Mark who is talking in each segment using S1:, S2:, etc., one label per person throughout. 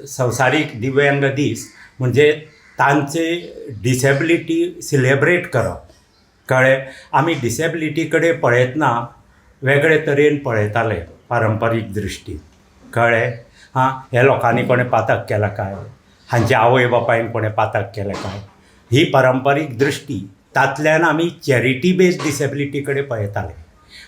S1: संवसारीक दिव्यांग दीस म्हणजे तांचे डिसेबिलिटी सिलेब्रेट करप. कळ्ळें? आमी डिसेबिलिटी कडेन पळयतना वेगळे तरेन पळयताले पारंपारीक दृश्टीन. कळ्ळें? आं, हे लोकांनी कोणें पातक केलां काय, हांच्या आवय बापायन कोणें पातक केलें काय, ही पारंपारीक दृश्टी. तांतल्यान आमी चॅरिटी बेज्ड डिसेबिलिटी कडेन पळयताले.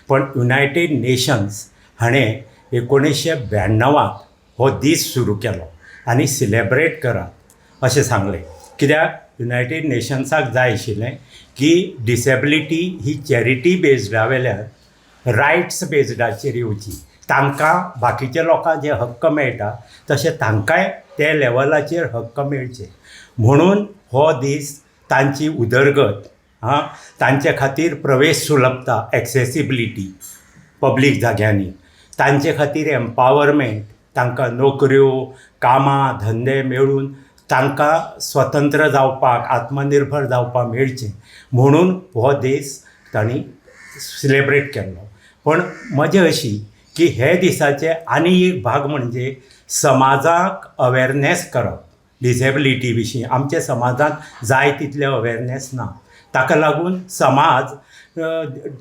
S1: पण युनायटेड नेशन्स हाणें 1992त हो दीस सुरू केलो आनी सिलेब्रेट करात अशें सांगलें. कित्याक युनायटेड नेशन्साक जाय आशिल्लें की डिसेबिलिटी ही चॅरिटी बेज्डा वेल्यान रायट्स बेज्डाचेर येवची. तांकां बाकीच्या लोकांक जे हक्क मेळटा तशें तांकांय ते लेवलाचेर हक्क मेळचे म्हणून हो दीस तांची उदरगत, आं, तांचे खातीर प्रवेश सुलभता, एक्सेसिबिलिटी पब्लीक जाग्यांनी, तांचे खातीर एम्पावरमेंट, तांकां नोकऱ्यो, कामां धंदे मेळून तांकां स्वतंत्र जावपाक, आत्मनिर्भर जावपाक मेळचें म्हणून हो दीस तांणी सिलेब्रेट केल्लो. पण मजा अशी की हे दिसाचे आनी एक भाग म्हणजे समाजाक अवेरनेस करप डिसेबिलिटी विशीं. आमच्या समाजांत जाय तितलें अवेरनेस ना. ताका लागून समाज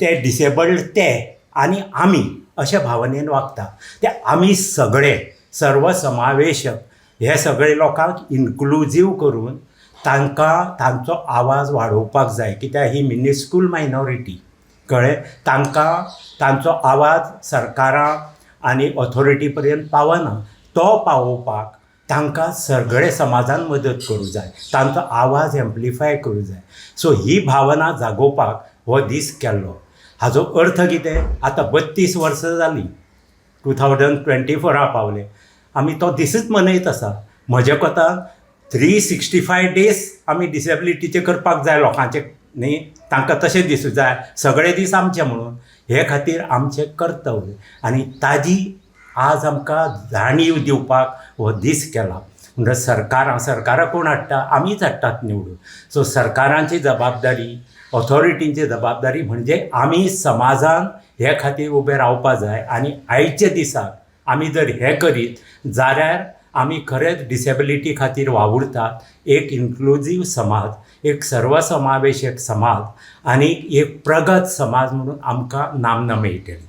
S1: ते डिसेबल्ड ते आनी आमी अशे भावनेन वागता. ते आमी सगळे सर्वसमावेशक हे सगळे लोकांक इन्क्लुजीव करून तांकां तांचो आवाज वाडोवपाक जाय. कित्याक ही मिनिस्कूल मायनॉरिटी. कळ्ळें? तांकां तांचो आवाज सरकारां आनी ऑथॉरिटी पर्यंत पावना. तो पावोवपाक तांकां सगळे समाजान मदत करूं जाय, तांचो आवाज एम्प्लिफाय करूं जाय. सो ही भावना जागोवपाक हो दीस केल्लो. हाजो अर्थ कितें, आतां 32 वर्सां जालीं, 2024 पावले, आमी तो दिसूच मनयत आसा. म्हज्या कोतान 365 डेज आमी डिसेबिलिटीचे करपाक जाय लोकांचे, न्ही, तांकां तशें दिसूं जाय सगळे दीस आमचे म्हणून. हे खातीर आमचें कर्तव्य आनी ताजी आज आमकां जाणीव दिवपाक हो दीस केला. म्हणटच सरकारां, सरकारां कोण हाडटा? आमीच हाडटात निवडून. सो सरकारांची जबाबदारी, ऑथॉरिटींची जबाबदारी म्हणजे आमी समाजान हे खातीर उबें रावपा जाय. आनी आयच्या दिसाक आमी जर हें करीत जाल्यार आमी खरेंच डिसेबिलिटी खातीर वावुरतात. एक इन्क्लुजीव समाज, एक सर्वसमावेशक समाज आनी एक प्रगत समाज म्हणून आमकां नामना मेळटली.